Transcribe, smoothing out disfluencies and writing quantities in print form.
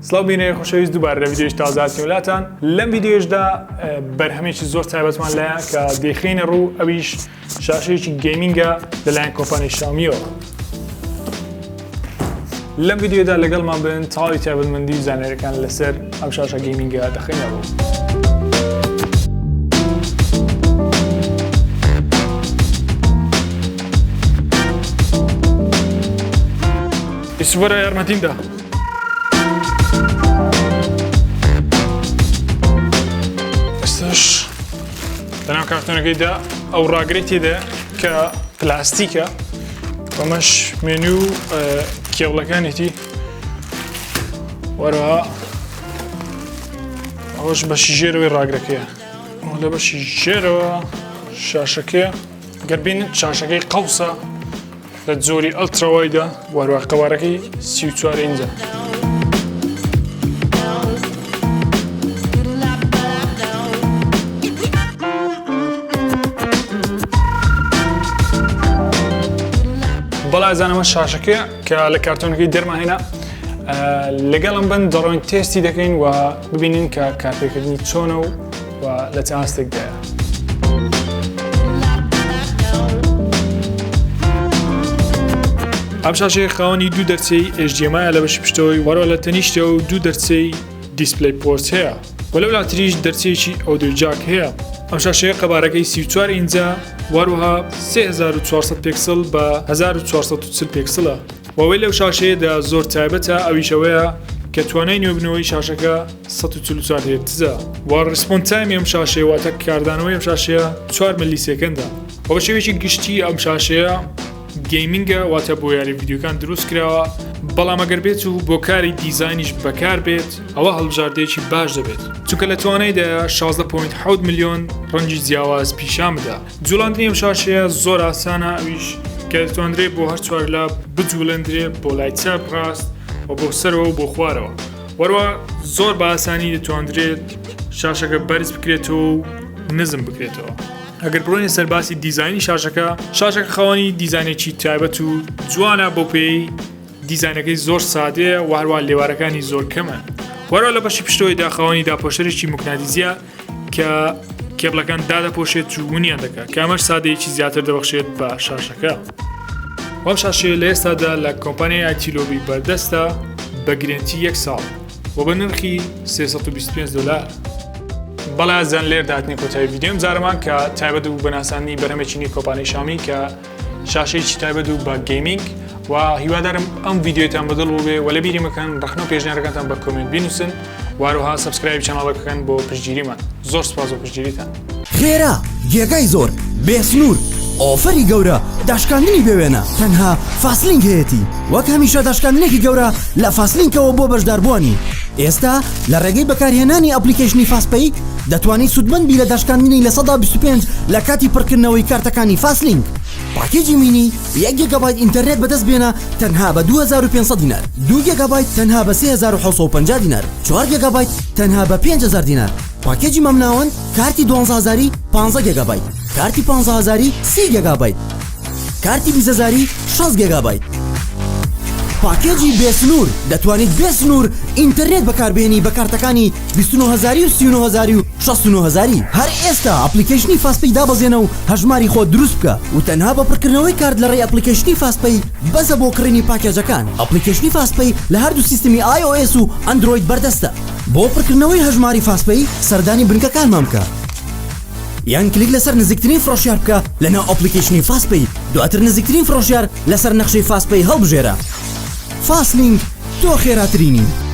سڵاو بینەری خۆشەویست دووبارە لە ڤیدیۆیش تازە هاتینەوە لاتان لەم ڤیدیۆیشدا بەرهەمێکی زۆر تایبەتمان لایە کە دەیخەینە ڕوو ئەویش شاشەیەکی gaming ە لەلایەن کۆمپانی شاومیەوە لەم ڤیدیۆدا لەگەڵمان بن تەواوی تایبەتمەندی و زانیاریەکان لەسەر ئەم شاشە gaming ە دەخەینە ڕوو. یوسف وەرە یارمەتیم دا. ئێستاش لەناو کارتۆنەکەیدا ئەو ڕاگرەی تێدا کە پلاستیکە بەمەش مێنو و کێبڵەکانێتی وەرەوە ئەوەش بەشی ژێرەوەی ڕاگرەکەیە لە بەشی ژێرەوە شاشەکەیە گەر بینن شاشەکەی قەوسە لە جۆری ultra wide ە وەروە قەوارەکەی 34 ئینجە. بەڵێ ئازیزان ئەمە شاشەکەیە کە لە کارتۆنەکەی دەرمان هێنا لەگەڵم بن دەڕۆین تێستی دەکەین و ببینین کە کارپێکردنی چۆنە و و لە چ ئاستێکدایە. ئەم شاشەیە خاوەنی دوو دەرچەی HDMI لە بەشی پشتەوەی وەرەوە لە تەنیشتەوە و دوو دەرچەی DisplayPort هەیە و لەو لاتریش دەرچەیەکی audio jack هەیە. ئەم شاشەیە قەبارەکەی 34 ئینجە واروها 3400 پێکسل بە 1440 پێکسلە. وەوەی لەو شاشەیەدا زۆر تایبەتە ئەویش ئەوەیە کە توانای نوێبوونەوەی شاشەکە 144 هێرتزە و response time ی ئەم شاشەیە واتە کاردانەوەی ئەم شاشەیە 4 millisecond ە و بە شێوەیەکی گشتی ئەم شاشەیە gaming ە واتە بۆ یاری ڤیدیۆکان دروست کراوە بەڵام ئەگەر بێت و بۆ کاری دیزاینیش بەکار بێت ئەوە هەڵبژاردەیەکی باش دەبێت چونکە لە توانایدا 16.7 ملیۆن ڕەنگی جیاواز پیشان بدا جوڵاندنی ئەم شاشەیە زۆر ئاسانە ئەویش کە دەتواندرێت بۆ هەر چوارلا بجوڵێندرێ بۆ لای چەپ ڕاست و بۆ سەرەوە و بۆ خوارەوە وەروە زۆر بە ئاسانی دەتواندرێت شاشەکە بەرز بکرێتەوە و نزم بکرێتەوە ئەگەر بڕۆینە سەر باسی دیزاینی شاشەکە شاشەکە خاوەنی دیزانێکی تایبەت و جوانە بۆ پێی دیزانەکەی زۆر سادەیە و هەروە لێوارەکانی زۆر کەمە وەرە لە بەشی پشتەوەی داخەوانی داپۆشەرێکی موگناتیزیە کە کێبڵەکان دادەپۆشێت و ونیان دەکات کە ئەمەش سادەیەکی زیاتر دەبەخشێت بە شاشەکە. ئەم شاشەیە لە ئێستادا لە کۆمپانیای ئایتی لۆبی بەردەستە بە guarantee یەک ساڵ و بە نرخی 325 دلار. بەڵێ ئازیزان لێردا هاتنی کۆتایی ڤیدیۆم جارەمان کە تایبەت بوو بە ناساندنی بەرهەمێکی نوێی کۆمپانیای شاومی کە شاشەیەکی تایبەت و بە gaming و هیوادارم ئەم ڤیدیۆتان بەدڵ بووبێ و لەبیری مەکەن ڕەخنە و پێشنیارەکانتان بە comment بینوسن واروها subscribe channel ەکە بکەن بۆ پشتگیریمان زۆر سپاس بۆ پشتگیریتان. خێرا، گێگای زۆر، بێ سنوور، offer ی گەورە، داشکاندنی بێ وێنە، تەنها فاسلینک هەیەتی. وەک هەمیشە داشکاندنێکی گەورە لە فاسلینکەوە بۆ بەشداربووانی. ئێستا لە ڕێگەی بەکارهێنانی ئەپلیکەیشنی فاستپەی دەتوانیت سوودمەند بی لە داشکاندنی 25% لە کاتی پڕکردنەوەی کارتەکانی فاسلینک. پاکێجی mini یەک گێگابایت ئینتەرنێت بەدەست بێنە تەنها بە 2500 دینار، دوو گێگابایت تەنها بە 3750 دینار، چوار گێگابایت تەنها بە 5000 دینار. پاکێجی مامناوەند کارتی دوانزە هەزاری پانزە گێگابایت، کارتی پانزە هەزاری سی گێگابایت، کارتی 20 هەزاری 60 گێگابایت. پاکێجی بێ سنوور دەتوانیت بێ سنوور ئینتەرنێت بەکاربهێنی بە کارتەکانی 29 هەزاری و 39 هەزاری و 69 هەزاری. هەر ئێستا ئەپلیکەیشنی فاستپەی دابەزێنە و هەژماری خۆت دروست بکە و تەنها بە پڕکردنەوەی کارت لە ڕێی ئەپلیکەیشنی فاستپەی بەسە بۆ کڕینی پاکێجەکان. ئەپلیکەیشنی فاستپەی لە هەردوو سیستمی iOS و ئەندرۆید بەردەستە. بۆ پڕکردنەوەی هەژماری فاستپەی سەردانی بنکەکانمان بکە یان کلیک لەسەر نزیکترین فرۆشیار بکە لەناو ئەپلیکەیشنی فاستپەی دواتر نزیکترین فرۆشیار لەسەر نەخشەی فاستپەی هەڵبژێرە. فاستلینک تۆ خێراترینی.